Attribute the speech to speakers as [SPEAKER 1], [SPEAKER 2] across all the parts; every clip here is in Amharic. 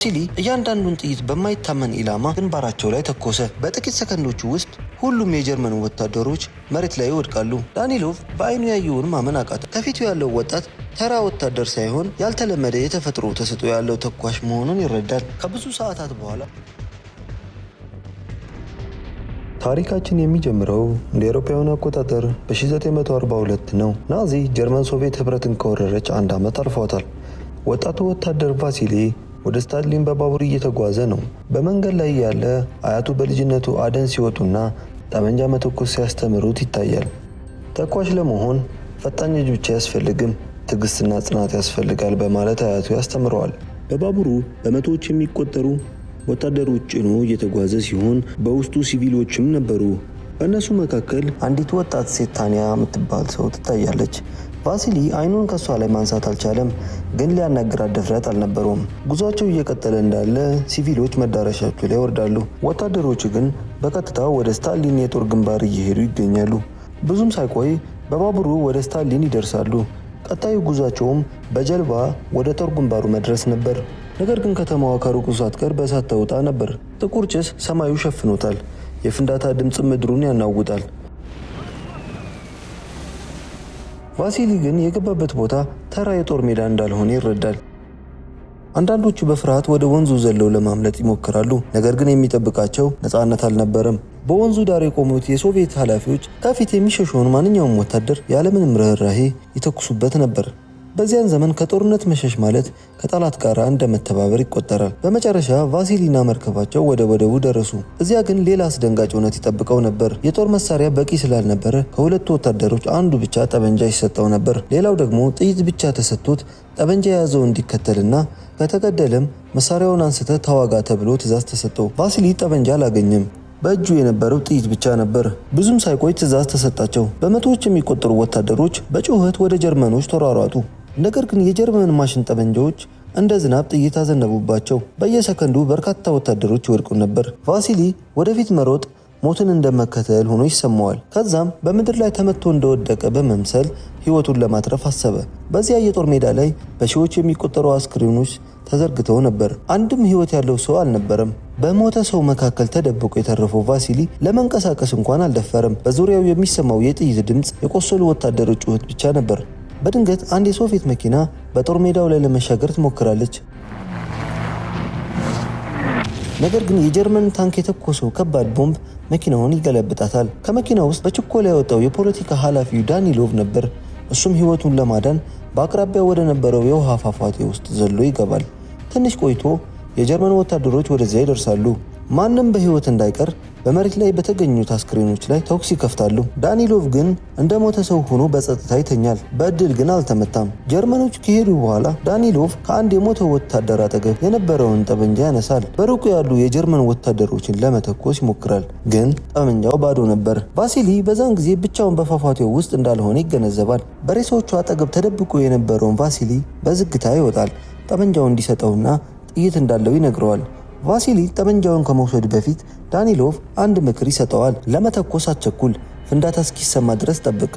[SPEAKER 1] ቫሲሊ እያንዳንዱን ጥይት በማይታመን ኢላማ ግንባራቸው ላይ ተኮሰ። በጥቂት ሰከንዶች ውስጥ ሁሉም የጀርመን ወታደሮች መሬት ላይ ይወድቃሉ። ዳኒሎቭ በአይኑ ያየውን ማመን አቃተው። ከፊቱ ያለው ወጣት ተራ ወታደር ሳይሆን ያልተለመደ የተፈጥሮ ተሰጥኦ ያለው ተኳሽ መሆኑን ይረዳል። ከብዙ ሰዓታት በኋላ
[SPEAKER 2] ታሪካችን የሚጀምረው እንደ አውሮፓውያን አቆጣጠር በ1942 ነው። ናዚ ጀርመን ሶቪየት ህብረትን ከወረረች አንድ ዓመት አልፏታል። ወጣቱ ወታደር ቫሲሊ ወደ ስታሊን በባቡር እየተጓዘ ነው። በመንገድ ላይ ያለ አያቱ በልጅነቱ አደን ሲወጡና ጠመንጃ መተኮስ ሲያስተምሩት ይታያል። ተኳሽ ለመሆን ፈጣን እጅ ብቻ አያስፈልግም፣ ትዕግስትና ጽናት ያስፈልጋል በማለት አያቱ ያስተምረዋል። በባቡሩ በመቶዎች የሚቆጠሩ ወታደሮች ጭኖ እየተጓዘ ሲሆን በውስጡ ሲቪሎችም ነበሩ። በእነሱ መካከል
[SPEAKER 1] አንዲት ወጣት ሴት ታንያ የምትባል ሰው ትታያለች። ቫሲሊ አይኑን ከሷ ላይ ማንሳት አልቻለም፣ ግን ሊያናግራት ድፍረት አልነበረውም። ጉዟቸው እየቀጠለ እንዳለ ሲቪሎች መዳረሻቸው ላይ ይወርዳሉ። ወታደሮቹ ግን በቀጥታ ወደ ስታሊን የጦር ግንባር እየሄዱ ይገኛሉ። ብዙም ሳይቆይ በባቡሩ ወደ ስታሊን ይደርሳሉ። ቀጣዩ ጉዟቸውም በጀልባ ወደ ጦር ግንባሩ መድረስ ነበር። ነገር ግን ከተማዋ ከሩቁ ሳትቀር በእሳት ተውጣ ነበር። ጥቁር ጭስ ሰማዩ ሸፍኖታል። የፍንዳታ ድምፅ ምድሩን ያናውጣል። ቫሲሊ ግን የገባበት ቦታ ተራ የጦር ሜዳ እንዳልሆነ ይረዳል። አንዳንዶቹ በፍርሃት ወደ ወንዙ ዘለው ለማምለጥ ይሞክራሉ። ነገር ግን የሚጠብቃቸው ነፃነት አልነበረም። በወንዙ ዳር የቆሙት የሶቪየት ኃላፊዎች ከፊት የሚሸሸውን ማንኛውም ወታደር ያለምንም ርኅራሄ ይተኩሱበት ነበር። በዚያን ዘመን ከጦርነት መሸሽ ማለት ከጠላት ጋር እንደመተባበር ይቆጠራል። በመጨረሻ ቫሲሊና መርከባቸው ወደ ወደቡ ደረሱ። እዚያ ግን ሌላ አስደንጋጭ እውነት ይጠብቀው ነበር። የጦር መሳሪያ በቂ ስላልነበረ ከሁለቱ ወታደሮች አንዱ ብቻ ጠመንጃ ይሰጠው ነበር። ሌላው ደግሞ ጥይት ብቻ ተሰጥቶት ጠመንጃ የያዘው እንዲከተልና ከተገደለም መሳሪያውን አንስተ ተዋጋ ተብሎ ትዕዛዝ ተሰጠው። ቫሲሊ ጠመንጃ አላገኘም። በእጁ የነበረው ጥይት ብቻ ነበር። ብዙም ሳይቆይ ትዕዛዝ ተሰጣቸው። በመቶዎች የሚቆጠሩ ወታደሮች በጩኸት ወደ ጀርመኖች ተሯሯጡ። ነገር ግን የጀርመን ማሽን ጠመንጃዎች እንደ ዝናብ ጥይት አዘነቡባቸው። በየሰከንዱ በርካታ ወታደሮች ይወድቁ ነበር። ቫሲሊ ወደፊት መሮጥ ሞትን እንደመከተል ሆኖ ይሰማዋል። ከዛም በምድር ላይ ተመቶ እንደወደቀ በመምሰል ሕይወቱን ለማትረፍ አሰበ። በዚያ የጦር ሜዳ ላይ በሺዎች የሚቆጠሩ አስክሬኖች ተዘርግተው ነበር። አንድም ሕይወት ያለው ሰው አልነበረም። በሞተ ሰው መካከል ተደብቆ የተረፈው ቫሲሊ ለመንቀሳቀስ እንኳን አልደፈረም። በዙሪያው የሚሰማው የጥይት ድምፅ፣ የቆሰሉ ወታደሮች ጩኸት ብቻ ነበር። በድንገት አንድ የሶቪየት መኪና በጦር ሜዳው ላይ ለመሻገር ትሞክራለች። ነገር ግን የጀርመን ታንክ የተኮሰው ከባድ ቦምብ መኪናውን ይገለብጣታል። ከመኪናው ውስጥ በችኮላ የወጣው የፖለቲካ ኃላፊው ዳኒሎቭ ነበር። እሱም ሕይወቱን ለማዳን በአቅራቢያው ወደ ነበረው የውሃ ፏፏቴ ውስጥ ዘሎ ይገባል። ትንሽ ቆይቶ የጀርመን ወታደሮች ወደዚያ ይደርሳሉ። ማንም በሕይወት እንዳይቀር በመሬት ላይ በተገኙት አስክሬኖች ላይ ተኩስ ይከፍታሉ። ዳኒሎቭ ግን እንደ ሞተ ሰው ሆኖ በጸጥታ ይተኛል። በእድል ግን አልተመታም። ጀርመኖች ከሄዱ በኋላ ዳኒሎቭ ከአንድ የሞተ ወታደር አጠገብ የነበረውን ጠመንጃ ያነሳል። በሩቁ ያሉ የጀርመን ወታደሮችን ለመተኮስ ይሞክራል፣ ግን ጠመንጃው ባዶ ነበር። ቫሲሊ በዛን ጊዜ ብቻውን በፏፏቴው ውስጥ እንዳልሆነ ይገነዘባል። በሬሳዎቹ አጠገብ ተደብቆ የነበረውን ቫሲሊ በዝግታ ይወጣል። ጠመንጃውን እንዲሰጠውና ጥይት እንዳለው ይነግረዋል። ቫሲሊ ጠመንጃውን ከመውሰዱ በፊት ዳኒሎቭ አንድ ምክር ይሰጠዋል። ለመተኮስ አትቸኩል፣ ፍንዳታ እስኪሰማ ድረስ ጠብቅ፣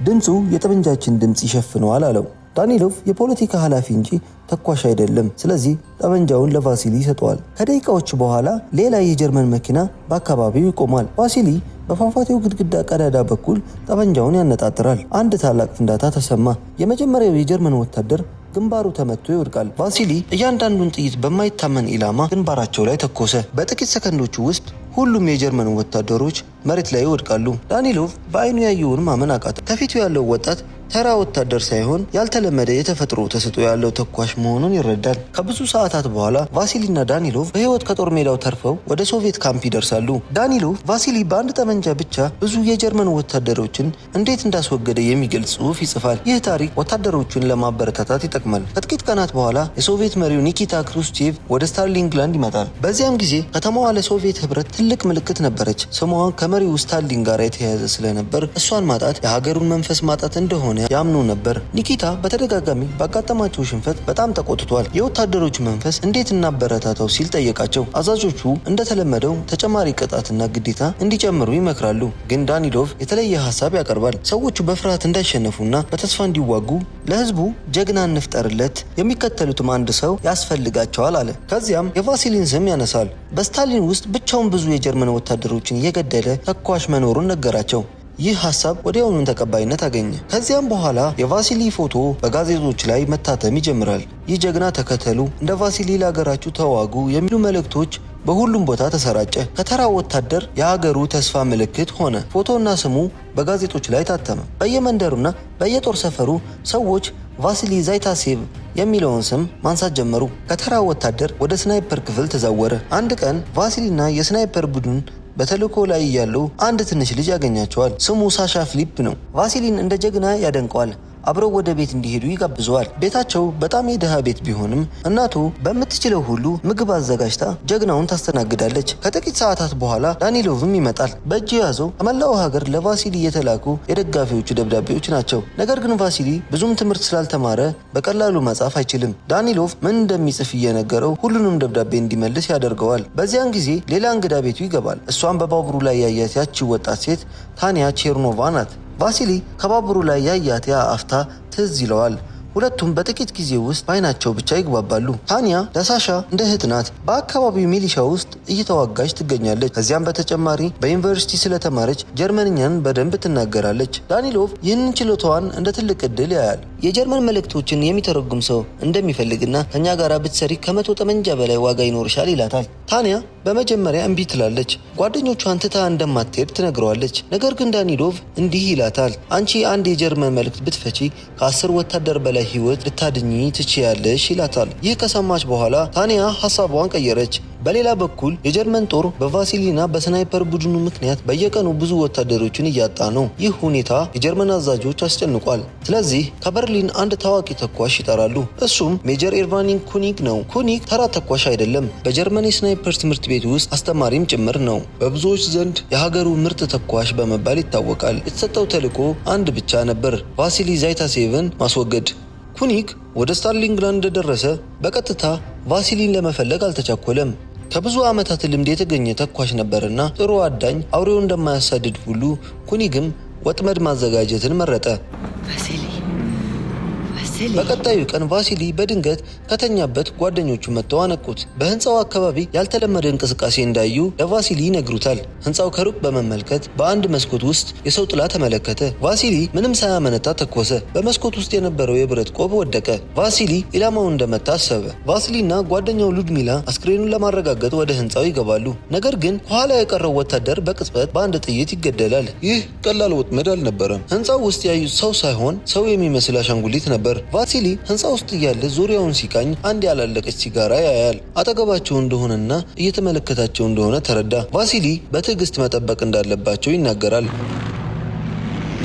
[SPEAKER 1] ድምፁ የጠመንጃችን ድምፅ ይሸፍነዋል አለው። ዳኒሎቭ የፖለቲካ ኃላፊ እንጂ ተኳሽ አይደለም። ስለዚህ ጠመንጃውን ለቫሲሊ ይሰጠዋል። ከደቂቃዎች በኋላ ሌላ የጀርመን መኪና በአካባቢው ይቆማል። ቫሲሊ በፏፏቴው ግድግዳ ቀዳዳ በኩል ጠመንጃውን ያነጣጥራል። አንድ ታላቅ ፍንዳታ ተሰማ። የመጀመሪያው የጀርመን ወታደር ግንባሩ ተመቶ ይወድቃል። ቫሲሊ እያንዳንዱን ጥይት በማይታመን ኢላማ ግንባራቸው ላይ ተኮሰ። በጥቂት ሰከንዶች ውስጥ ሁሉም የጀርመን ወታደሮች መሬት ላይ ይወድቃሉ። ዳኒሎቭ በአይኑ ያየውን ማመን አቃተው። ከፊቱ ያለው ወጣት ተራ ወታደር ሳይሆን ያልተለመደ የተፈጥሮ ተሰጥኦ ያለው ተኳሽ መሆኑን ይረዳል። ከብዙ ሰዓታት በኋላ ቫሲሊና ዳኒሎቭ በሕይወት ከጦር ሜዳው ተርፈው ወደ ሶቪየት ካምፕ ይደርሳሉ። ዳኒሎቭ ቫሲሊ በአንድ ጠመንጃ ብቻ ብዙ የጀርመን ወታደሮችን እንዴት እንዳስወገደ የሚገልጽ ጽሑፍ ይጽፋል። ይህ ታሪክ ወታደሮቹን ለማበረታታት ይጠቅማል። ከጥቂት ቀናት በኋላ የሶቪየት መሪው ኒኪታ ክሩስቼቭ ወደ ስታሊንግራድ ይመጣል። በዚያም ጊዜ ከተማዋ ለሶቪየት ህብረት ትልቅ ምልክት ነበረች። ስሟ ከመሪው ስታሊን ጋር የተያያዘ ስለነበር እሷን ማጣት የሀገሩን መንፈስ ማጣት እንደሆነ እንደሆነ ያምኑ ነበር። ኒኪታ በተደጋጋሚ ባጋጠማቸው ሽንፈት በጣም ተቆጥቷል። የወታደሮቹ መንፈስ እንዴት እናበረታታው ሲል ጠየቃቸው። አዛዦቹ እንደተለመደው ተጨማሪ ቅጣትና ግዴታ እንዲጨምሩ ይመክራሉ። ግን ዳኒሎቭ የተለየ ሀሳብ ያቀርባል። ሰዎቹ በፍርሃት እንዳይሸነፉና በተስፋ እንዲዋጉ ለህዝቡ ጀግና እንፍጠርለት፣ የሚከተሉትም አንድ ሰው ያስፈልጋቸዋል አለ። ከዚያም የቫሲሊን ስም ያነሳል። በስታሊን ውስጥ ብቻውን ብዙ የጀርመን ወታደሮችን የገደለ ተኳሽ መኖሩን ነገራቸው። ይህ ሀሳብ ወዲያውኑ ተቀባይነት አገኘ። ከዚያም በኋላ የቫሲሊ ፎቶ በጋዜጦች ላይ መታተም ይጀምራል። ይህ ጀግና ተከተሉ፣ እንደ ቫሲሊ ለሀገራችሁ ተዋጉ የሚሉ መልእክቶች በሁሉም ቦታ ተሰራጨ። ከተራ ወታደር የሀገሩ ተስፋ ምልክት ሆነ። ፎቶና ስሙ በጋዜጦች ላይ ታተመ። በየመንደሩና በየጦር ሰፈሩ ሰዎች ቫሲሊ ዛይታሴቭ የሚለውን ስም ማንሳት ጀመሩ። ከተራ ወታደር ወደ ስናይፐር ክፍል ተዛወረ። አንድ ቀን ቫሲሊና የስናይፐር ቡድን በተልእኮ ላይ እያሉ አንድ ትንሽ ልጅ ያገኛቸዋል። ስሙ ሳሻ ፊሊፕ ነው። ቫሲሊን እንደ ጀግና ያደንቀዋል። አብረው ወደ ቤት እንዲሄዱ ይጋብዘዋል። ቤታቸው በጣም የድሃ ቤት ቢሆንም እናቱ በምትችለው ሁሉ ምግብ አዘጋጅታ ጀግናውን ታስተናግዳለች። ከጥቂት ሰዓታት በኋላ ዳኒሎቭም ይመጣል። በእጁ የያዘው ከመላው ሀገር ለቫሲሊ የተላኩ የደጋፊዎቹ ደብዳቤዎች ናቸው። ነገር ግን ቫሲሊ ብዙም ትምህርት ስላልተማረ በቀላሉ መጻፍ አይችልም። ዳኒሎቭ ምን እንደሚጽፍ እየነገረው ሁሉንም ደብዳቤ እንዲመልስ ያደርገዋል። በዚያን ጊዜ ሌላ እንግዳ ቤቱ ይገባል። እሷም በባቡሩ ላይ ያያት ያቺ ወጣት ሴት ታንያ ቼርኖቫ ናት። ቫሲሊ ከባቡሩ ላይ ያያት ያ አፍታ ትዝ ይለዋል። ሁለቱም በጥቂት ጊዜ ውስጥ በአይናቸው ብቻ ይግባባሉ። ታንያ ለሳሻ እንደ እህት ናት። በአካባቢው ሚሊሻ ውስጥ እየተዋጋች ትገኛለች። ከዚያም በተጨማሪ በዩኒቨርሲቲ ስለተማረች ጀርመንኛን በደንብ ትናገራለች። ዳኒሎቭ ይህንን ችሎታዋን እንደ ትልቅ ዕድል ያያል። የጀርመን መልእክቶችን የሚተረጉም ሰው እንደሚፈልግና ከኛ ጋር ብትሰሪ ከ100 ጠመንጃ በላይ ዋጋ ይኖርሻል ይላታል። ታንያ በመጀመሪያ እምቢ ትላለች። ጓደኞቿን ትታ እንደማትሄድ ትነግረዋለች። ነገር ግን ዳኒሎቭ እንዲህ ይላታል። አንቺ አንድ የጀርመን መልእክት ብትፈቺ ከ10 ወታደር በላይ ህይወት ልታድኚ ትችያለሽ ይላታል። ይህ ከሰማች በኋላ ታንያ ሀሳቧን ቀየረች። በሌላ በኩል የጀርመን ጦር በቫሲሊና በስናይፐር ቡድኑ ምክንያት በየቀኑ ብዙ ወታደሮችን እያጣ ነው። ይህ ሁኔታ የጀርመን አዛዦች አስጨንቋል። ስለዚህ ከበርሊን አንድ ታዋቂ ተኳሽ ይጠራሉ። እሱም ሜጀር ኤርቫኒን ኩኒግ ነው። ኩኒግ ተራ ተኳሽ አይደለም። በጀርመን የስናይፐር ትምህርት ቤት ውስጥ አስተማሪም ጭምር ነው። በብዙዎች ዘንድ የሀገሩ ምርጥ ተኳሽ በመባል ይታወቃል። የተሰጠው ተልዕኮ አንድ ብቻ ነበር፣ ቫሲሊ ዛይታሴቭን ማስወገድ። ኩኒግ ወደ ስታሊንግራድ እንደደረሰ በቀጥታ ቫሲሊን ለመፈለግ አልተቻኮለም። ከብዙ ዓመታት ልምድ የተገኘ ተኳሽ ነበርና ጥሩ አዳኝ አውሬው እንደማያሳድድ ሁሉ ኩኒግም ወጥመድ ማዘጋጀትን መረጠ። በቀጣዩ ቀን ቫሲሊ በድንገት ከተኛበት ጓደኞቹ መጥተው አነቁት። በህንፃው አካባቢ ያልተለመደ እንቅስቃሴ እንዳዩ ለቫሲሊ ይነግሩታል። ህንፃው ከሩቅ በመመልከት በአንድ መስኮት ውስጥ የሰው ጥላ ተመለከተ። ቫሲሊ ምንም ሳያመነታ ተኮሰ። በመስኮት ውስጥ የነበረው የብረት ቆብ ወደቀ። ቫሲሊ ኢላማውን እንደመታ አሰበ። ቫሲሊና ጓደኛው ሉድሚላ አስክሬኑን ለማረጋገጥ ወደ ህንፃው ይገባሉ። ነገር ግን ከኋላ የቀረው ወታደር በቅጽበት በአንድ ጥይት ይገደላል። ይህ ቀላል ወጥመድ አልነበረም። ህንፃው ውስጥ ያዩት ሰው ሳይሆን ሰው የሚመስል አሻንጉሊት ነበር። ቫሲሊ ህንፃ ውስጥ እያለ ዙሪያውን ሲቃኝ አንድ ያላለቀች ሲጋራ ያያል። አጠገባቸው እንደሆነና እየተመለከታቸው እንደሆነ ተረዳ። ቫሲሊ በትዕግስት መጠበቅ እንዳለባቸው ይናገራል።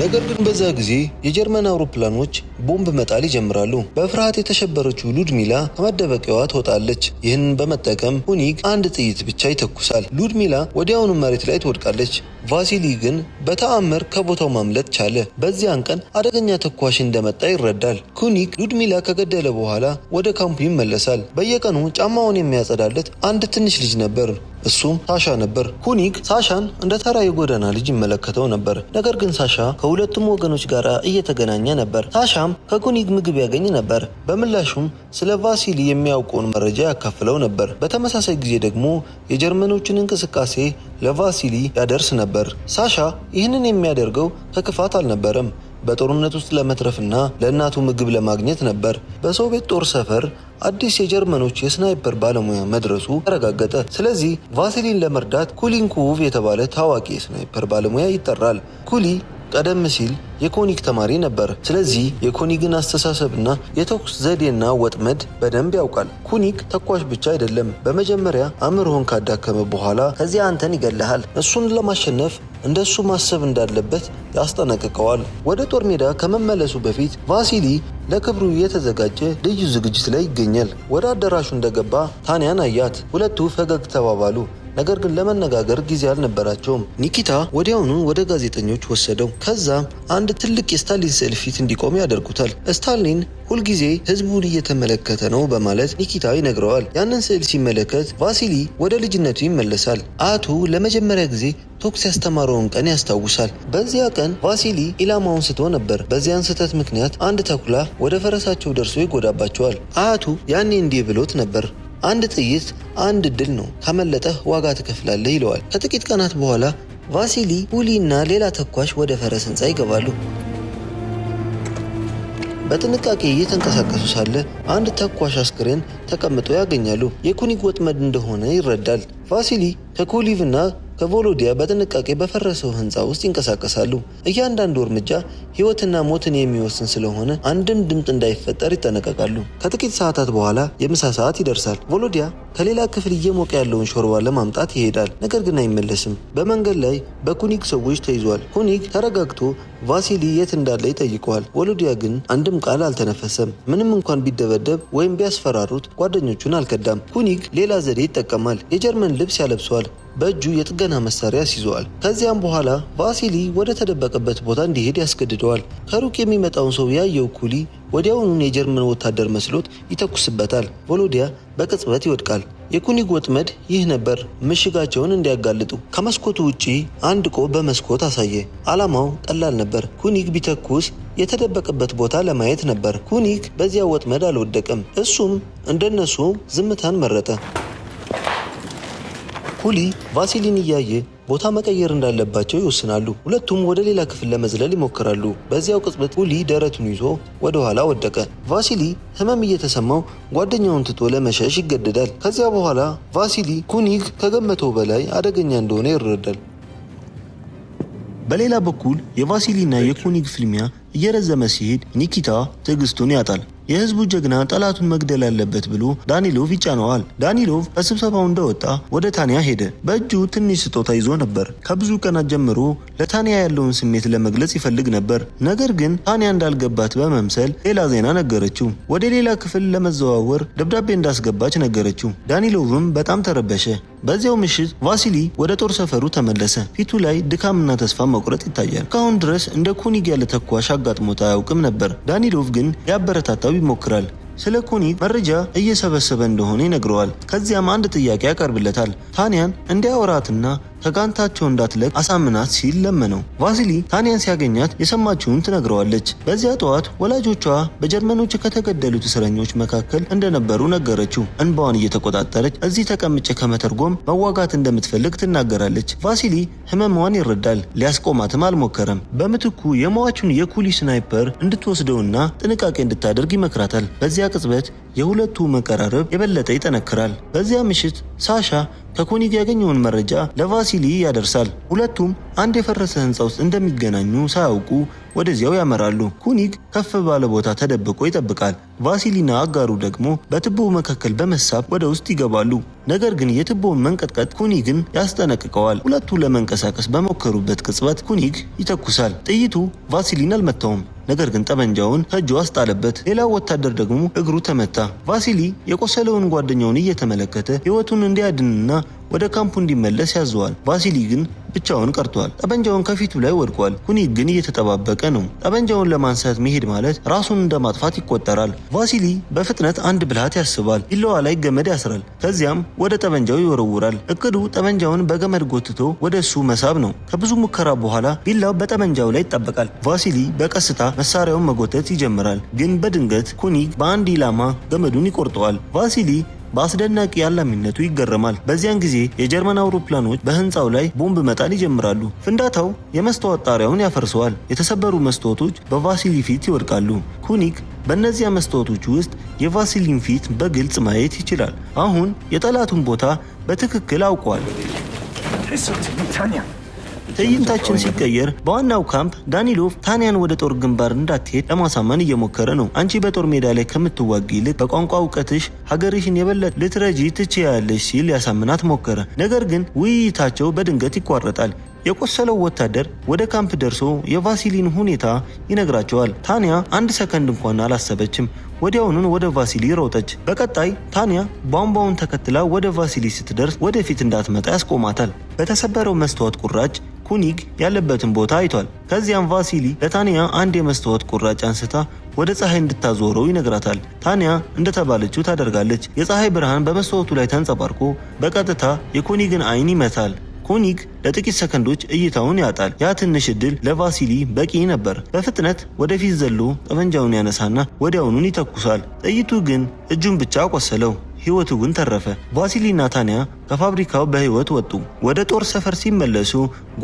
[SPEAKER 1] ነገር ግን በዛ ጊዜ የጀርመን አውሮፕላኖች ቦምብ መጣል ይጀምራሉ። በፍርሃት የተሸበረችው ሉድሚላ ከመደበቂያዋ ትወጣለች። ይህንን በመጠቀም ኩኒግ አንድ ጥይት ብቻ ይተኩሳል። ሉድሚላ ወዲያውኑ መሬት ላይ ትወድቃለች። ቫሲሊ ግን በተአምር ከቦታው ማምለጥ ቻለ። በዚያን ቀን አደገኛ ተኳሽ እንደመጣ ይረዳል። ኩኒግ ሉድሚላ ከገደለ በኋላ ወደ ካምፑ ይመለሳል። በየቀኑ ጫማውን የሚያጸዳለት አንድ ትንሽ ልጅ ነበር። እሱም ሳሻ ነበር። ኩኒግ ሳሻን እንደ ተራ የጎዳና ልጅ ይመለከተው ነበር። ነገር ግን ሳሻ ከሁለቱም ወገኖች ጋር እየተገናኘ ነበር። ሳሻም ከኩኒግ ምግብ ያገኝ ነበር። በምላሹም ስለ ቫሲሊ የሚያውቀውን መረጃ ያካፍለው ነበር። በተመሳሳይ ጊዜ ደግሞ የጀርመኖችን እንቅስቃሴ ለቫሲሊ ያደርስ ነበር። ሳሻ ይህንን የሚያደርገው ከክፋት አልነበረም። በጦርነት ውስጥ ለመትረፍና ለእናቱ ምግብ ለማግኘት ነበር። በሶቪየት ጦር ሰፈር አዲስ የጀርመኖች የስናይፐር ባለሙያ መድረሱ ተረጋገጠ። ስለዚህ ቫሲሊን ለመርዳት ኩሊንኩቭ የተባለ ታዋቂ የስናይፐር ባለሙያ ይጠራል። ኩሊ ቀደም ሲል የኮኒግ ተማሪ ነበር። ስለዚህ የኮኒግን አስተሳሰብና የተኩስ ዘዴና ወጥመድ በደንብ ያውቃል። ኩኒግ ተኳሽ ብቻ አይደለም። በመጀመሪያ አእምሮህን ካዳከመ በኋላ ከዚያ አንተን ይገልሃል። እሱን ለማሸነፍ እንደሱ ማሰብ እንዳለበት ያስጠነቅቀዋል። ወደ ጦር ሜዳ ከመመለሱ በፊት ቫሲሊ ለክብሩ የተዘጋጀ ልዩ ዝግጅት ላይ ይገኛል። ወደ አዳራሹ እንደገባ ታንያን አያት። ሁለቱ ፈገግ ተባባሉ። ነገር ግን ለመነጋገር ጊዜ አልነበራቸውም። ኒኪታ ወዲያውኑ ወደ ጋዜጠኞች ወሰደው። ከዛም አንድ ትልቅ የስታሊን ስዕል ፊት እንዲቆም ያደርጉታል። ስታሊን ሁልጊዜ ህዝቡን እየተመለከተ ነው በማለት ኒኪታ ይነግረዋል። ያንን ስዕል ሲመለከት ቫሲሊ ወደ ልጅነቱ ይመለሳል። አያቱ ለመጀመሪያ ጊዜ ተኩስ ያስተማረውን ቀን ያስታውሳል። በዚያ ቀን ቫሲሊ ኢላማውን ስቶ ነበር። በዚያን ስህተት ምክንያት አንድ ተኩላ ወደ ፈረሳቸው ደርሶ ይጎዳባቸዋል። አያቱ ያኔ እንዲህ ብሎት ነበር፣ "አንድ ጥይት አንድ እድል ነው፣ ካመለጠህ ዋጋ ትከፍላለህ" ይለዋል። ከጥቂት ቀናት በኋላ ቫሲሊ፣ ኩሊ እና ሌላ ተኳሽ ወደ ፈረስ ህንፃ ይገባሉ። በጥንቃቄ እየተንቀሳቀሱ ሳለ አንድ ተኳሽ አስክሬን ተቀምጦ ያገኛሉ። የኩኒግ ወጥመድ እንደሆነ ይረዳል። ቫሲሊ ከኩሊቭ እና ከቮሎዲያ በጥንቃቄ በፈረሰው ህንፃ ውስጥ ይንቀሳቀሳሉ። እያንዳንዱ እርምጃ ህይወትና ሞትን የሚወስን ስለሆነ አንድም ድምፅ እንዳይፈጠር ይጠነቀቃሉ። ከጥቂት ሰዓታት በኋላ የምሳ ሰዓት ይደርሳል። ቮሎዲያ ከሌላ ክፍል እየሞቀ ያለውን ሾርባ ለማምጣት ይሄዳል። ነገር ግን አይመለስም። በመንገድ ላይ በኩኒግ ሰዎች ተይዟል። ኩኒግ ተረጋግቶ ቫሲሊ የት እንዳለ ይጠይቀዋል። ቮሎዲያ ግን አንድም ቃል አልተነፈሰም። ምንም እንኳን ቢደበደብ ወይም ቢያስፈራሩት ጓደኞቹን አልከዳም። ኩኒግ ሌላ ዘዴ ይጠቀማል። የጀርመን ልብስ ያለብሰዋል። በእጁ የጥገና መሳሪያ ያስይዘዋል። ከዚያም በኋላ ቫሲሊ ወደ ተደበቀበት ቦታ እንዲሄድ ያስገድደዋል። ከሩቅ የሚመጣውን ሰው ያየው ኩሊ ወዲያውኑን የጀርመን ወታደር መስሎት ይተኩስበታል። ቮሎዲያ በቅጽበት ይወድቃል። የኩኒግ ወጥመድ ይህ ነበር፣ ምሽጋቸውን እንዲያጋልጡ። ከመስኮቱ ውጪ አንድ ቆብ በመስኮት አሳየ። ዓላማው ቀላል ነበር። ኩኒግ ቢተኩስ የተደበቀበት ቦታ ለማየት ነበር። ኩኒግ በዚያ ወጥመድ አልወደቀም። እሱም እንደነሱ ዝምታን መረጠ። ኩሊ ቫሲሊን እያየ ቦታ መቀየር እንዳለባቸው ይወስናሉ። ሁለቱም ወደ ሌላ ክፍል ለመዝለል ይሞክራሉ። በዚያው ቅጽበት ኩሊ ደረቱን ይዞ ወደ ኋላ ወደቀ። ቫሲሊ ህመም እየተሰማው ጓደኛውን ትቶ ለመሸሽ ይገደዳል። ከዚያ በኋላ ቫሲሊ ኩኒግ ከገመተው በላይ አደገኛ እንደሆነ ይረዳል። በሌላ በኩል የቫሲሊና የኩኒግ ፍልሚያ እየረዘመ ሲሄድ ኒኪታ ትዕግስቱን ያጣል። የህዝቡ ጀግና ጠላቱን መግደል አለበት ብሎ ዳኒሎቭ ይጫነዋል። ዳኒሎቭ ከስብሰባው እንደወጣ ወደ ታንያ ሄደ። በእጁ ትንሽ ስጦታ ይዞ ነበር። ከብዙ ቀናት ጀምሮ ለታንያ ያለውን ስሜት ለመግለጽ ይፈልግ ነበር። ነገር ግን ታንያ እንዳልገባት በመምሰል ሌላ ዜና ነገረችው። ወደ ሌላ ክፍል ለመዘዋወር ደብዳቤ እንዳስገባች ነገረችው። ዳኒሎቭም በጣም ተረበሸ። በዚያው ምሽት ቫሲሊ ወደ ጦር ሰፈሩ ተመለሰ። ፊቱ ላይ ድካምና ተስፋ መቁረጥ ይታያል። እስካሁን ድረስ እንደ ኩኒግ ያለ ተኳሽ አጋጥሞት አያውቅም ነበር። ዳኒሎቭ ግን ሊያበረታታው ይሞክራል። ስለ ኩኒግ መረጃ እየሰበሰበ እንደሆነ ይነግረዋል። ከዚያም አንድ ጥያቄ ያቀርብለታል። ታንያን እንዲያወራትና ከጋንታቸው እንዳትለቅ አሳምናት ሲል ለመነው። ቫሲሊ ታንያን ሲያገኛት የሰማችውን ትነግረዋለች። በዚያ ጠዋት ወላጆቿ በጀርመኖች ከተገደሉት እስረኞች መካከል እንደነበሩ ነገረችው። እንባዋን እየተቆጣጠረች እዚህ ተቀምጬ ከመተርጎም መዋጋት እንደምትፈልግ ትናገራለች። ቫሲሊ ህመሟን ይረዳል። ሊያስቆማትም አልሞከረም። በምትኩ የሟቹን የኩሊ ስናይፐር እንድትወስደውና ጥንቃቄ እንድታደርግ ይመክራታል። በዚያ ቅጽበት የሁለቱ መቀራረብ የበለጠ ይጠነክራል። በዚያ ምሽት ሳሻ ከኩኒግ ያገኘውን መረጃ ለቫሲሊ ያደርሳል። ሁለቱም አንድ የፈረሰ ህንፃ ውስጥ እንደሚገናኙ ሳያውቁ ወደዚያው ያመራሉ። ኩኒግ ከፍ ባለ ቦታ ተደብቆ ይጠብቃል። ቫሲሊና አጋሩ ደግሞ በትቦው መካከል በመሳብ ወደ ውስጥ ይገባሉ። ነገር ግን የትቦውን መንቀጥቀጥ ኩኒግን ያስጠነቅቀዋል። ሁለቱ ለመንቀሳቀስ በሞከሩበት ቅጽበት ኩኒግ ይተኩሳል። ጥይቱ ቫሲሊን አልመታውም። ነገር ግን ጠመንጃውን ከእጁ አስጣለበት። ሌላው ወታደር ደግሞ እግሩ ተመታ። ቫሲሊ የቆሰለውን ጓደኛውን እየተመለከተ ህይወቱን እንዲያድንና ወደ ካምፑ እንዲመለስ ያዘዋል። ቫሲሊ ግን ብቻውን ቀርቷል። ጠመንጃውን ከፊቱ ላይ ወድቋል። ኩኒግ ግን እየተጠባበቀ ነው። ጠመንጃውን ለማንሳት መሄድ ማለት ራሱን እንደማጥፋት ይቆጠራል። ቫሲሊ በፍጥነት አንድ ብልሃት ያስባል። ቢላዋ ላይ ገመድ ያስራል። ከዚያም ወደ ጠመንጃው ይወረውራል። እቅዱ ጠመንጃውን በገመድ ጎትቶ ወደ እሱ መሳብ ነው። ከብዙ ሙከራ በኋላ ቢላው በጠመንጃው ላይ ይጣበቃል። ቫሲሊ በቀስታ መሳሪያውን መጎተት ይጀምራል። ግን በድንገት ኩኒግ በአንድ ኢላማ ገመዱን ይቆርጠዋል። ቫሲሊ በአስደናቂ አላሚነቱ ይገረማል። በዚያን ጊዜ የጀርመን አውሮፕላኖች በህንፃው ላይ ቦምብ መጣል ይጀምራሉ። ፍንዳታው የመስታወት ጣሪያውን ያፈርሰዋል። የተሰበሩ መስታወቶች በቫሲሊ ፊት ይወድቃሉ። ኩኒግ በእነዚያ መስታወቶች ውስጥ የቫሲሊን ፊት በግልጽ ማየት ይችላል። አሁን የጠላቱን ቦታ በትክክል አውቋል። ትዕይንታችን ሲቀየር በዋናው ካምፕ ዳኒሎቭ ታንያን ወደ ጦር ግንባር እንዳትሄድ ለማሳመን እየሞከረ ነው። አንቺ በጦር ሜዳ ላይ ከምትዋጊ ይልቅ በቋንቋ እውቀትሽ ሀገርሽን የበለጠ ልትረጂ ትችያለሽ ሲል ያሳምናት ሞከረ። ነገር ግን ውይይታቸው በድንገት ይቋረጣል። የቆሰለው ወታደር ወደ ካምፕ ደርሶ የቫሲሊን ሁኔታ ይነግራቸዋል። ታንያ አንድ ሰከንድ እንኳን አላሰበችም። ወዲያውኑን ወደ ቫሲሊ ሮጠች። በቀጣይ ታንያ ቧንቧውን ተከትላ ወደ ቫሲሊ ስትደርስ ወደፊት እንዳትመጣ ያስቆማታል። በተሰበረው መስታወት ቁራጭ ኩኒግ ያለበትን ቦታ አይቷል። ከዚያም ቫሲሊ ለታንያ አንድ የመስታወት ቁራጭ አንስታ ወደ ፀሐይ እንድታዞረው ይነግራታል። ታንያ እንደተባለችው ታደርጋለች። የፀሐይ ብርሃን በመስታወቱ ላይ ተንጸባርቆ በቀጥታ የኩኒግን አይን ይመታል። ኩኒግ ለጥቂት ሰከንዶች እይታውን ያጣል። ያ ትንሽ እድል ለቫሲሊ በቂ ነበር። በፍጥነት ወደፊት ዘሎ ጠመንጃውን ያነሳና ወዲያውኑን ይተኩሳል። ጥይቱ ግን እጁን ብቻ አቆሰለው። ሕይወቱ ግን ተረፈ። ቫሲሊና ታንያ ከፋብሪካው በሕይወት ወጡ። ወደ ጦር ሰፈር ሲመለሱ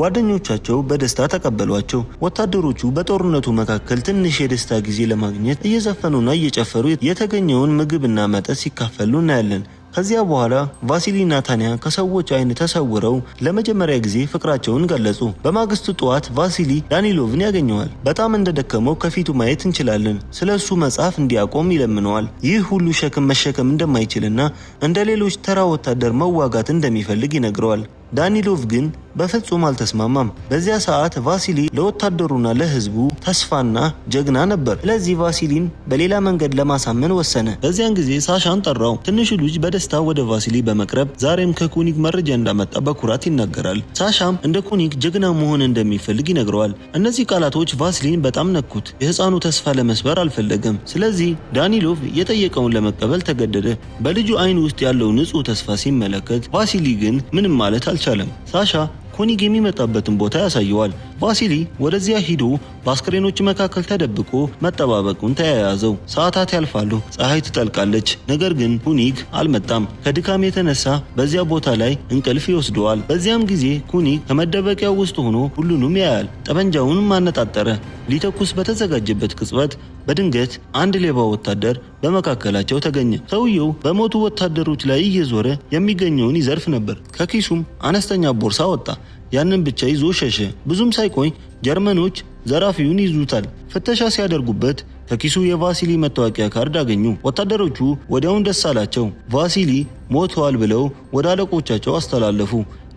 [SPEAKER 1] ጓደኞቻቸው በደስታ ተቀበሏቸው። ወታደሮቹ በጦርነቱ መካከል ትንሽ የደስታ ጊዜ ለማግኘት እየዘፈኑና እየጨፈሩ የተገኘውን ምግብና መጠጥ ሲካፈሉ እናያለን። ከዚያ በኋላ ቫሲሊና ታንያ ከሰዎች አይን ተሰውረው ለመጀመሪያ ጊዜ ፍቅራቸውን ገለጹ። በማግስቱ ጠዋት ቫሲሊ ዳኒሎቭን ያገኘዋል። በጣም እንደደከመው ከፊቱ ማየት እንችላለን። ስለ እሱ መጻፍ እንዲያቆም ይለምነዋል። ይህ ሁሉ ሸክም መሸከም እንደማይችልና እንደ ሌሎች ተራ ወታደር መዋጋት እንደሚፈልግ ይነግረዋል። ዳኒሎቭ ግን በፍጹም አልተስማማም። በዚያ ሰዓት ቫሲሊ ለወታደሩና ለሕዝቡ ተስፋና ጀግና ነበር። ስለዚህ ቫሲሊን በሌላ መንገድ ለማሳመን ወሰነ። በዚያን ጊዜ ሳሻን ጠራው። ትንሹ ልጅ በደስታ ወደ ቫሲሊ በመቅረብ ዛሬም ከኩኒግ መረጃ እንዳመጣ በኩራት ይናገራል። ሳሻም እንደ ኩኒግ ጀግና መሆን እንደሚፈልግ ይነግረዋል። እነዚህ ቃላቶች ቫሲሊን በጣም ነኩት። የሕፃኑ ተስፋ ለመስበር አልፈለገም። ስለዚህ ዳኒሎቭ የጠየቀውን ለመቀበል ተገደደ። በልጁ አይን ውስጥ ያለው ንጹህ ተስፋ ሲመለከት ቫሲሊ ግን ምንም ማለት አልቻለም። ሳሻ ኩኒግ የሚመጣበትን ቦታ ያሳየዋል። ቫሲሊ ወደዚያ ሂዶ በአስክሬኖች መካከል ተደብቆ መጠባበቁን ተያያዘው። ሰዓታት ያልፋሉ፣ ፀሐይ ትጠልቃለች። ነገር ግን ኩኒግ አልመጣም። ከድካም የተነሳ በዚያ ቦታ ላይ እንቅልፍ ይወስደዋል። በዚያም ጊዜ ኩኒግ ከመደበቂያው ውስጥ ሆኖ ሁሉንም ያያል። ጠመንጃውንም አነጣጠረ። ሊተኩስ በተዘጋጀበት ቅጽበት በድንገት አንድ ሌባ ወታደር በመካከላቸው ተገኘ። ሰውየው በሞቱ ወታደሮች ላይ እየዞረ የሚገኘውን ይዘርፍ ነበር። ከኪሱም አነስተኛ ቦርሳ ወጣ። ያንን ብቻ ይዞ ሸሸ። ብዙም ሳይቆይ ጀርመኖች ዘራፊውን ይዙታል። ፍተሻ ሲያደርጉበት ከኪሱ የቫሲሊ መታወቂያ ካርድ አገኙ። ወታደሮቹ ወዲያውን ደስ አላቸው። ቫሲሊ ሞተዋል ብለው ወደ አለቆቻቸው አስተላለፉ።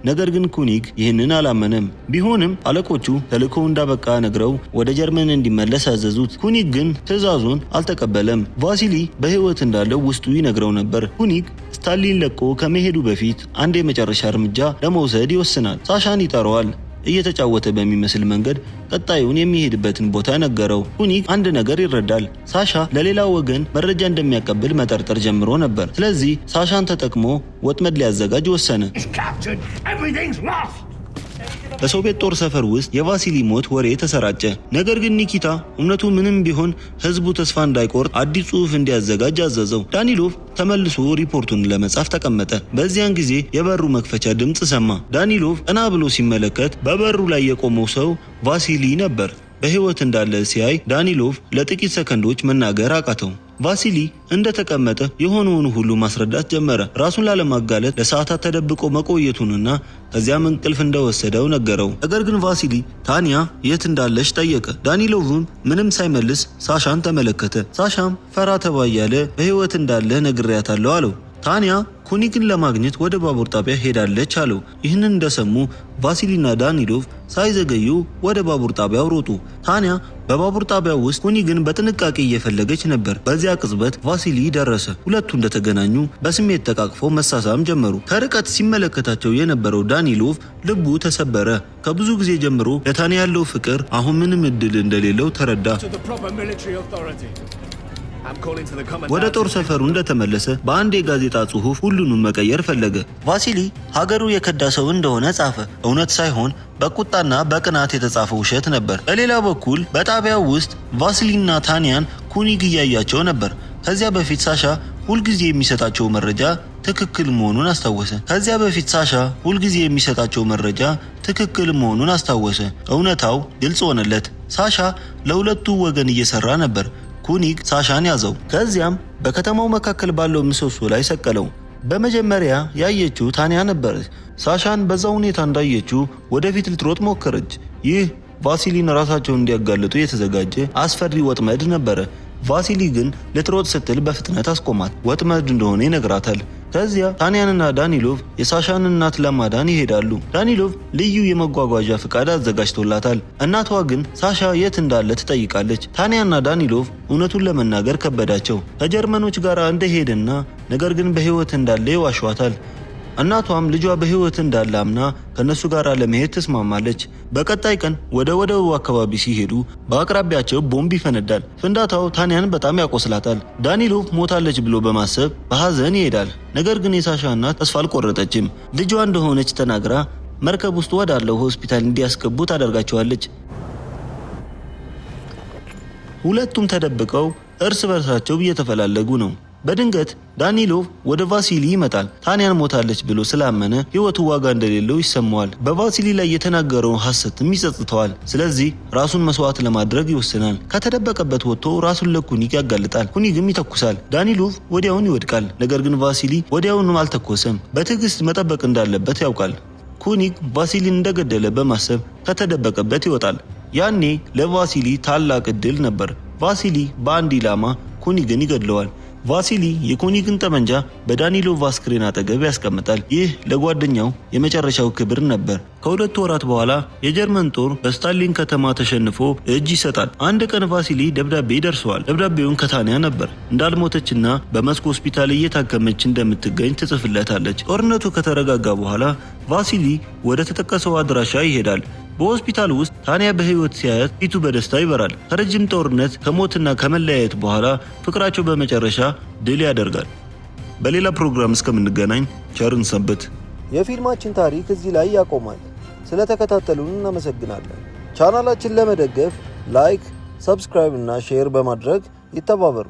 [SPEAKER 1] ነገር ግን ኩኒግ ይህንን አላመነም። ቢሆንም አለቆቹ ተልእኮው እንዳበቃ ነግረው ወደ ጀርመን እንዲመለስ አዘዙት። ኩኒግ ግን ትዕዛዙን አልተቀበለም። ቫሲሊ በሕይወት እንዳለው ውስጡ ይነግረው ነበር። ኩኒግ ስታሊን ለቆ ከመሄዱ በፊት አንድ የመጨረሻ እርምጃ ለመውሰድ ይወስናል። ሳሻን ይጠራዋል። እየተጫወተ በሚመስል መንገድ ቀጣዩን የሚሄድበትን ቦታ ነገረው። ኩኒግ አንድ ነገር ይረዳል። ሳሻ ለሌላ ወገን መረጃ እንደሚያቀብል መጠርጠር ጀምሮ ነበር። ስለዚህ ሳሻን ተጠቅሞ ወጥመድ ሊያዘጋጅ ወሰነ። በሶቪየት ጦር ሰፈር ውስጥ የቫሲሊ ሞት ወሬ ተሰራጨ። ነገር ግን ኒኪታ እውነቱ ምንም ቢሆን ህዝቡ ተስፋ እንዳይቆርጥ አዲስ ጽሑፍ እንዲያዘጋጅ አዘዘው። ዳኒሎቭ ተመልሶ ሪፖርቱን ለመጻፍ ተቀመጠ። በዚያን ጊዜ የበሩ መክፈቻ ድምፅ ሰማ። ዳኒሎቭ ቀና ብሎ ሲመለከት በበሩ ላይ የቆመው ሰው ቫሲሊ ነበር። በሕይወት እንዳለ ሲያይ ዳኒሎቭ ለጥቂት ሰከንዶች መናገር አቃተው። ቫሲሊ እንደተቀመጠ የሆነውን ሁሉ ማስረዳት ጀመረ። ራሱን ላለማጋለጥ ለሰዓታት ተደብቆ መቆየቱንና ከዚያም እንቅልፍ እንደወሰደው ነገረው። ነገር ግን ቫሲሊ ታንያ የት እንዳለች ጠየቀ። ዳኒሎቭም ምንም ሳይመልስ ሳሻን ተመለከተ። ሳሻም ፈራ ተባ እያለ በሕይወት እንዳለ ነግሬያታለሁ አለው። ታንያ ኩኒግን ለማግኘት ወደ ባቡር ጣቢያ ሄዳለች አለው። ይህንን እንደሰሙ ቫሲሊና ዳኒሎቭ ሳይዘገዩ ወደ ባቡር ጣቢያው ሮጡ። ታንያ በባቡር ጣቢያው ውስጥ ኩኒግን በጥንቃቄ እየፈለገች ነበር። በዚያ ቅጽበት ቫሲሊ ደረሰ። ሁለቱ እንደተገናኙ በስሜት ተቃቅፈው መሳሳም ጀመሩ። ከርቀት ሲመለከታቸው የነበረው ዳኒሎቭ ልቡ ተሰበረ። ከብዙ ጊዜ ጀምሮ ለታንያ ያለው ፍቅር አሁን ምንም እድል እንደሌለው ተረዳ። ወደ ጦር ሰፈሩ እንደተመለሰ በአንድ የጋዜጣ ጽሑፍ ሁሉንም መቀየር ፈለገ። ቫሲሊ ሀገሩ የከዳ ሰው እንደሆነ ጻፈ። እውነት ሳይሆን በቁጣና በቅናት የተጻፈ ውሸት ነበር። በሌላ በኩል በጣቢያው ውስጥ ቫሲሊና ታንያን ኩኒግ እያያቸው ነበር። ከዚያ በፊት ሳሻ ሁልጊዜ የሚሰጣቸው መረጃ ትክክል መሆኑን አስታወሰ። ከዚያ በፊት ሳሻ ሁልጊዜ የሚሰጣቸው መረጃ ትክክል መሆኑን አስታወሰ። እውነታው ግልጽ ሆነለት። ሳሻ ለሁለቱ ወገን እየሰራ ነበር። ኩኒግ ሳሻን ያዘው። ከዚያም በከተማው መካከል ባለው ምሰሶ ላይ ሰቀለው። በመጀመሪያ ያየችው ታንያ ነበረች። ሳሻን በዛ ሁኔታ እንዳየችው ወደፊት ልትሮጥ ሞከረች። ይህ ቫሲሊን ራሳቸውን እንዲያጋልጡ የተዘጋጀ አስፈሪ ወጥመድ ነበረ። ቫሲሊ ግን ልትሮጥ ስትል በፍጥነት አስቆማት። ወጥመድ እንደሆነ ይነግራታል። ከዚያ ታንያንና ዳኒሎቭ የሳሻን እናት ለማዳን ይሄዳሉ። ዳኒሎቭ ልዩ የመጓጓዣ ፍቃድ አዘጋጅቶላታል። እናቷ ግን ሳሻ የት እንዳለ ትጠይቃለች። ታንያና ዳኒሎቭ እውነቱን ለመናገር ከበዳቸው። ከጀርመኖች ጋር እንደሄደና ነገር ግን በሕይወት እንዳለ ይዋሿታል። እናቷም ልጇ በሕይወት እንዳለ አምና ከነሱ ጋር ለመሄድ ትስማማለች። በቀጣይ ቀን ወደ ወደቡ አካባቢ ሲሄዱ በአቅራቢያቸው ቦምብ ይፈነዳል። ፍንዳታው ታንያን በጣም ያቆስላታል። ዳኒሎቭ ሞታለች ብሎ በማሰብ በሐዘን ይሄዳል። ነገር ግን የሳሻ እናት ተስፋ አልቆረጠችም። ልጇ እንደሆነች ተናግራ መርከብ ውስጥ ወዳለው ሆስፒታል እንዲያስገቡ ታደርጋቸዋለች። ሁለቱም ተደብቀው እርስ በርሳቸው እየተፈላለጉ ነው። በድንገት ዳኒሎቭ ወደ ቫሲሊ ይመጣል። ታንያን ሞታለች ብሎ ስላመነ ሕይወቱ ዋጋ እንደሌለው ይሰማዋል። በቫሲሊ ላይ የተናገረውን ሐሰትም ይጸጽተዋል። ስለዚህ ራሱን መስዋዕት ለማድረግ ይወስናል። ከተደበቀበት ወጥቶ ራሱን ለኩኒግ ያጋልጣል። ኩኒግም ይተኩሳል። ዳኒሎቭ ወዲያውን ይወድቃል። ነገር ግን ቫሲሊ ወዲያውኑ አልተኮሰም። በትዕግስት መጠበቅ እንዳለበት ያውቃል። ኩኒግ ቫሲሊን እንደገደለ በማሰብ ከተደበቀበት ይወጣል። ያኔ ለቫሲሊ ታላቅ ዕድል ነበር። ቫሲሊ በአንድ ኢላማ ኩኒግን ይገድለዋል። ቫሲሊ የኩኒግን ጠመንጃ በዳኒሎቭ አስክሬን አጠገብ ያስቀምጣል። ይህ ለጓደኛው የመጨረሻው ክብር ነበር። ከ2 ወራት በኋላ የጀርመን ጦር በስታሊን ከተማ ተሸንፎ እጅ ይሰጣል። አንድ ቀን ቫሲሊ ደብዳቤ ይደርሰዋል። ደብዳቤውን ከታንያ ነበር። እንዳልሞተችና በመስኮ ሆስፒታል እየታከመች እንደምትገኝ ትጽፍለታለች። ጦርነቱ ከተረጋጋ በኋላ ቫሲሊ ወደ ተጠቀሰው አድራሻ ይሄዳል። በሆስፒታል ውስጥ ታንያ በህይወት ሲያያት ፊቱ በደስታ ይበራል። ከረጅም ጦርነት፣ ከሞትና ከመለያየት በኋላ ፍቅራቸው በመጨረሻ ድል ያደርጋል። በሌላ ፕሮግራም እስከምንገናኝ ቸር እንሰንብት።
[SPEAKER 2] የፊልማችን ታሪክ እዚህ ላይ ያቆማል። ስለተከታተሉን እናመሰግናለን። ቻናላችን ለመደገፍ like፣ subscribe እና share በማድረግ ይተባበሩ።